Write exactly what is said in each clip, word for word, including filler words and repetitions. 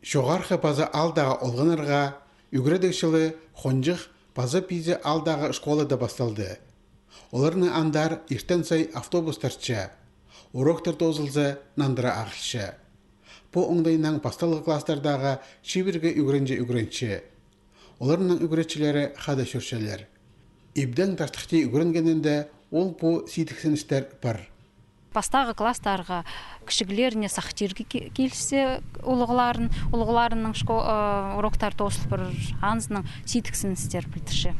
Чоғархы паза аалдағы олғаннарға ӱгредіг чылы хонҷых паза пизі аалдағы школада пасталды. Оларны андар иртен сай автобус тартча, уроктар тоозылза, нандыра ағылча. Пу оңдайнаң пасталғы класстардағы чибіргі ӱгренҷі ӱгренче. Оларның ӱгретчілері хада чӧрчелер. Ибдең тартыхти ӱгренгенінде ол пу сидіксіністер пар. Пастағы класстарға кічіглеріне сахтирге ки-, килісче улуғларын, улуғларының шко-, э, уроктар тоозыл парар, анзының сидіксіністер пілдірче.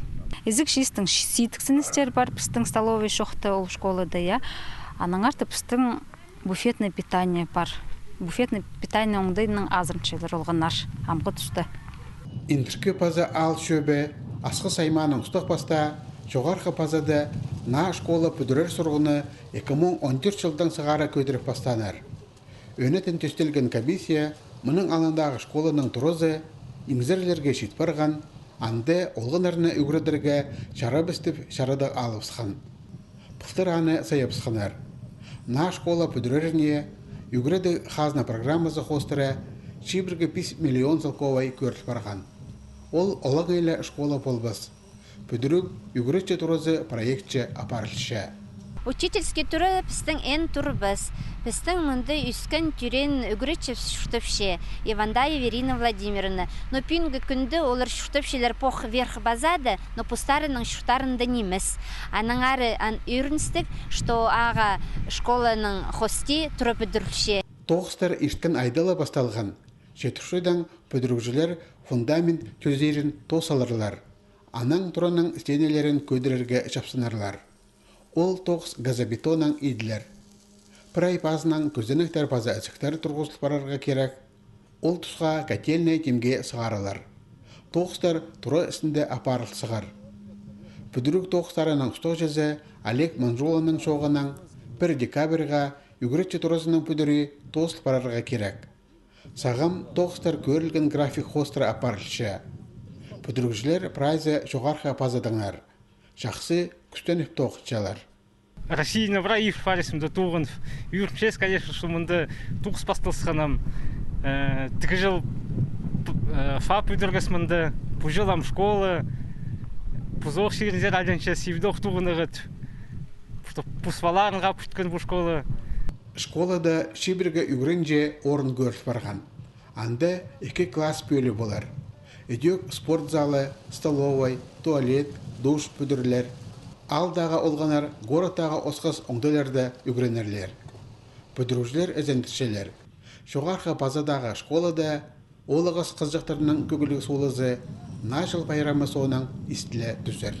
Ізік чистің сидіксіністер пар, пістің столовый чохта ол школада, я. Аннаңар да пістің буфетное питание пар. Буфетное питание оңдайнаң азырынчалар олғаннар амғы туста. Индіркі паза аал чӧбі Асхыс аймааның устағ пастаа Чоғархы пазада наа школа пӱдірер сурығны ікі муң он тӧрт чылдаң сығара кӧдіріп пастааннар. Ӧнетін тӧстелген комиссия мының алнындағы школаның туразы иңзерлерге чит парған, анда олғаннарны ӱгредерге чарабас тіп чарадығ алыбысхан. Пылтыр аны сайабысханнар. Наа школа пӱдіреріне ӱгредіг хазна программазы хоостыра чибіргі пис миллион салковай кӧріл парған. Ол олаңай ла школа полбас. Пӱдіріг ӱгретчі туразы проектче апарылча. Учительский тура пістің эн турбас. Пістің мында ӧскен тӧреен ӱгретчі чуртапча, Ивандаева Ирина Владимировна. Но пӱӱнгі кӱнде олар чуртапчалар пох Верх Пазада, но постарының чурттарында нимес. Аннаңар ан ӧріністіг, что ағаа школаның хости тура пӱдірілче. Тоғыстар ирткен айда ла пасталған. Четірчедең пӱдірігҷілер фундамент тӧзирін тоос саларлар. Анаң тураның стенелерін кӧдірерге чапсынарлар. Ол тоғыс газобетоннаң иділер. Прай пазынаң кӧзенектер паза ізіктер турғызыл парарға кирек. Ол тусха котельная тимге сығарылар. Тоғыстар тура істінде апарыл сығар. Пӱдіріг тоғыстарының устағҷызы Олег Манжуланың чооғынаң пір декабрьға ӱгретчі туразының пӱдірии тоозыл парарға кирек. Сағам тоғыстар кӧрілген график хоостыра апарылча. Пӱдірігҷілер прайзы Чоғархы пазадаңнар. Чахсы кӱстеніп тоғынчалар. Россияны прай ир парыс мында тоғынып. Ӧрінчебіс, конечно, что мында тоғыс пасталысханын. Э, тігі чыл п-, э, ФАП пӱдіргебіс мында, пу чыл ам школа. Пу соох чирінзер айланча сибдох тоғынығыт. Что пу сваларынға пӱткен пу школа. Школада чибіргі ӱгренҷі орын кӧріл парған. Анда ікі класс пӧлі полар. Ідӧк спорт залы, столовай, туалет, душ пӱдірілер. Аалдағы олғаннар городтағы осхас оңдайларда ӱгренерлер. Пӱдірігҷілер ізендірчелер. Чоғархы пазадағы школада ол ағас хызыҷахтарның кӧгліг сулазы Наа чыл пайрамы соонаң истіле тӱзер.